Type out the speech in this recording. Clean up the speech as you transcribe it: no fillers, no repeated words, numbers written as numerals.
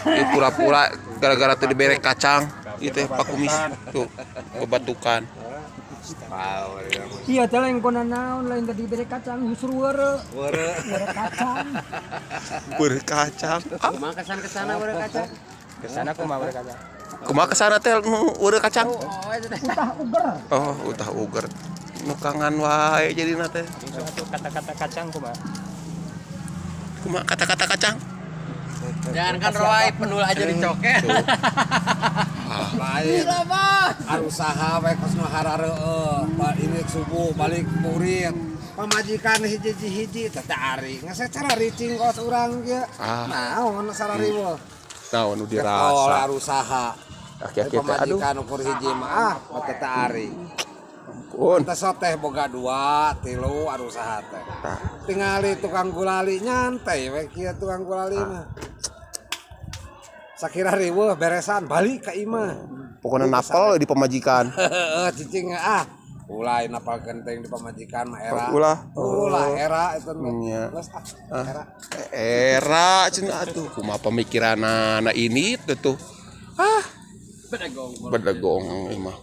Ieu pura-pura gara-gara teu dibere kacang ieu teh Pak Kumis tuh bebatukan. Iya teh lain kona naon, lain tadi bere kacang, justru weureu. Weureu. Weureu kacang. Weureu kacang. Ah, Kumaha kesan kesana weureu kacang? Kesana kumaha weureu kacang? Kumaha kesana teh nu weureu kacang? Oh, eta teh. Utah uger. Oh, utah uger. Nukangan wae jadina teh. Kata-kata kacang kumaha? Kumaha kata-kata kacang? Jangan kan roai penul aja dicoket. Tuh. Lain. Arusaha we kos nu harareueuh. Ini subuh balik murid. Pamajikan hiji-hiji teh teh ari. Ngan secara ricing kos urang kieu. Ah. Naon sarariweuh. Naon nu Getol dirasa. arusaha. Aki-aki teh aduh. Pamajikan ukur hiji mah ah teh teh ari. Ampun. Teh teh boga dua, tilu arusaha teh. Tingali tukang gulali nyantai we kieu tukang gulali mah. Sakira riweuh beresan balik ka imah. Pokoknya napel di pamajikan. Heeh, cicing ah. Ulah napal genteng di pamajikan mah era. Ulah. Ulah era itu mah. Nya. Geus ah, era. Era cenah atuh kumaha pemikiranana ini tuh tuh. Ah, Bedegong. bedegong ieu mah.